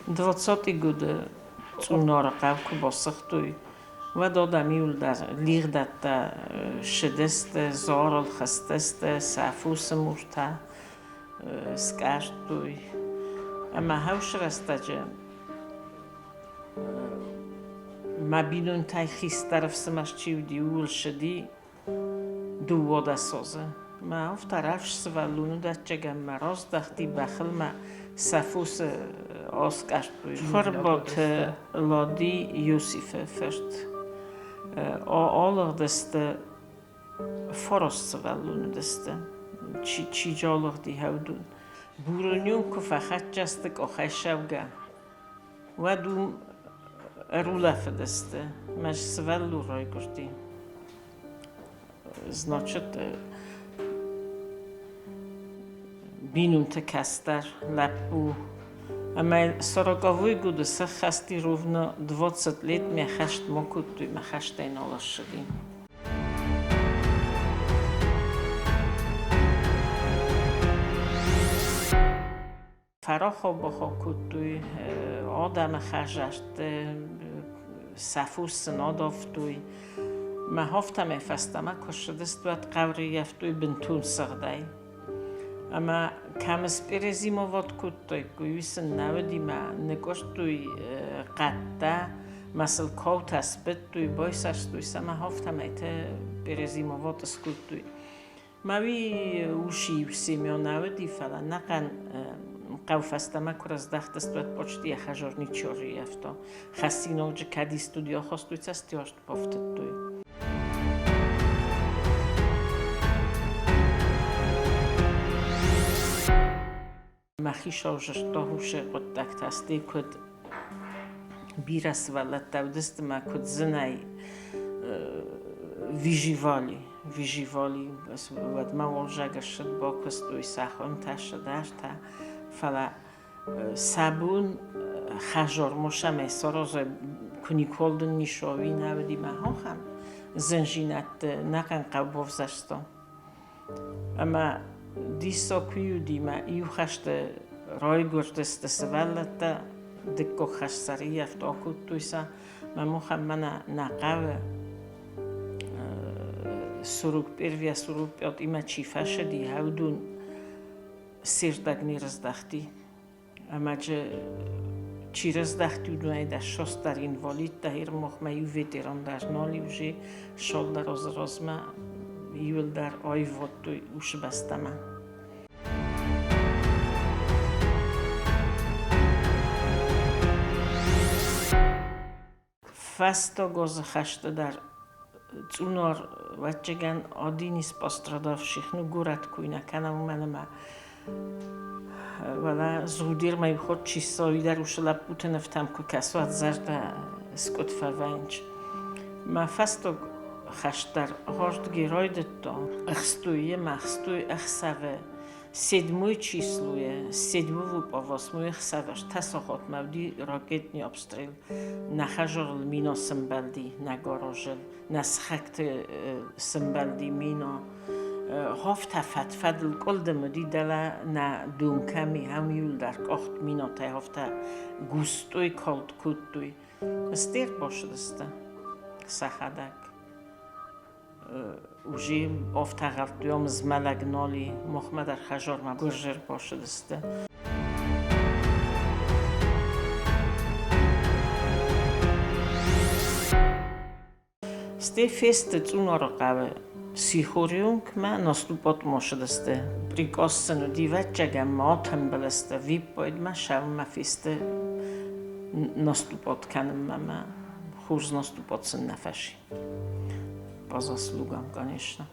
Двадцатый годы Цъунары хъӕу куы басыгътой, уӕд адӕм иуылдӕр лигъдӕттӕ ссыдысты, Зарыл хызтысты, сӕ фосы муртӕ скъӕрдтой. Ӕмӕ хӕусы рӕстӕджы мӕ бинонтӕй хистӕр ӕфсымӕр чи уыди, ууыл ссыди 12 азы. Мӕ афтӕ рӕвдз сывӕллоны дӕтджагӕн мӕ раздӕхти бӕхыл мӕ сӕ фосы аскъӕрдтой. Харбаты Лади Иосифы фырт. Алыгъдысты фараст сывӕллоны уыдысты, чи алыгъди хӕвдун. Бурунюн куы фӕхӕццӕ сты къухӕй ссӕугӕ, уӕд уым ӕрулӕфыдысты, мӕ сывӕллон райгуырди. Значит, бинонты кӕстӕр лӕппу. Ӕмӕ сороковой годы сӕххӕсти ровно 20 лет мӕ хӕст ма кодтой, мӕ хӕстӕй нал ссыди. Фӕрахау-бахау кодтой адӕмы хӕрзӕртты, сӕ фос сын адавтой. Мӕ афтӕмӕй фӕстӕмӕ куы ссыдысты, уӕд хъӕу рыййӕфтой бынтон сыгъдӕй. Ӕмӕ кӕм сперезимовать кодтаиккой, уый сын нӕ уыди мӕ ныкъуырдтой хъӕдтӕ, мӕ сыл каутӕ сбыдтой, байсӕрстой сӕ мӕ афтӕмӕй та перезимовать скодтой. Мауи уши Семен уыди, фӕлӕ ӕнӕхъӕн хъӕу фӕстӕмӕ куы раздӕхтысты, уӕд почти йӕ хӕзор ничего рыййӕфта. Хӕссиноджы кӕд студио хостой, цӕстиуӕзт бафтыдтой. Мӕхи сӕвзӕрстон хусӕй хъуыддӕгтӕ, стӕй куыд бирӕ сывӕллӕттӕ уыдысты мӕ куыд зынӕй выживали, выживали. Уӕдмӕ уалзӕг ӕссыд, бакуыстой сӕ хуымтӕ, сыдӕртӕ, фӕлӕ сӕ бон хӕзормосӕмӕ саразой куы никуал дын нисови нӕ уыди мӕ хохӕн зынзинӕдты нӕхъӕн хъӕу бавзӕрстон. Ӕмӕ диссаг куы уыди, мӕ иу хӕсты райгуырдысты сывӕллӕттӕ, дыккаг хӕст сӕ рыййӕфт акодтой сӕ. Мӕ мухӕн мӕнӕ нӕ хъӕуы 41-йӕ 45-имӕ чи фӕсыди, уыдон се рдӕг не рыздӕхти. Ӕмӕ чи раздӕхти, уыдонӕй дӕр шостдӕр инвалидтӕ, ирмохмӕ иу ветеран дӕр нал и уже, шолдӕр азы размӕ иуылдӕр аивгъуыдтой уыцы бӕстӕмӕ. Фӕстаг азы хӕсты дӕр Цъунар, ӕвӕццӕгӕн, один из пострадавших, ну горӕт куй нӕ кӕна, уымӕн ӕмӕ уӕлӕ Згъудермӕ иу хатт чи ссӕуы, дӕр уыцы лӕппуты нывтӕм куы кӕсы, уӕд зӕрдӕ скъуыд фӕвӕййынц. Мӕ фӕстаг хӕст дӕр гъордги райдыдта, ӕхстой йемӕ, ӕхстой ӕхсӕвы Седьмой числуе, седьмого по восьмой ӕхсӕвӕ сахатмӕ уыди ракетный обстрел. Нӕ хӕзарыл мина сӕмбӕлди, нӕ гаражыл, нӕ сыхӕгты сӕмбӕлди мина. Хафтӕ фӕд-фӕдыл къуылдым уыди дӕлӕ нӕ дон кӕм и, ам иуылдӕр къахт минатӕй хафтӕ густой калд кодтой. Стер башыдысты сӕхӕдӕг. Уже офтӕгъӕлттуйом змӕлӕг нал и, махмӕ дӕр хӕзармӕ гуырзыр башыдысты. Сте фесты Цъунары хъӕуы сихорионкмӕ наступат машыдысты. Приказ сын уыди, ӕвӕццӕгӕн ма атымбыл сты, виппайдмӕ сӕумӕ фесты наступат кӕнынмӕ мӕ хорз наступат сын нӕ фӕци. По заслугам, конечно.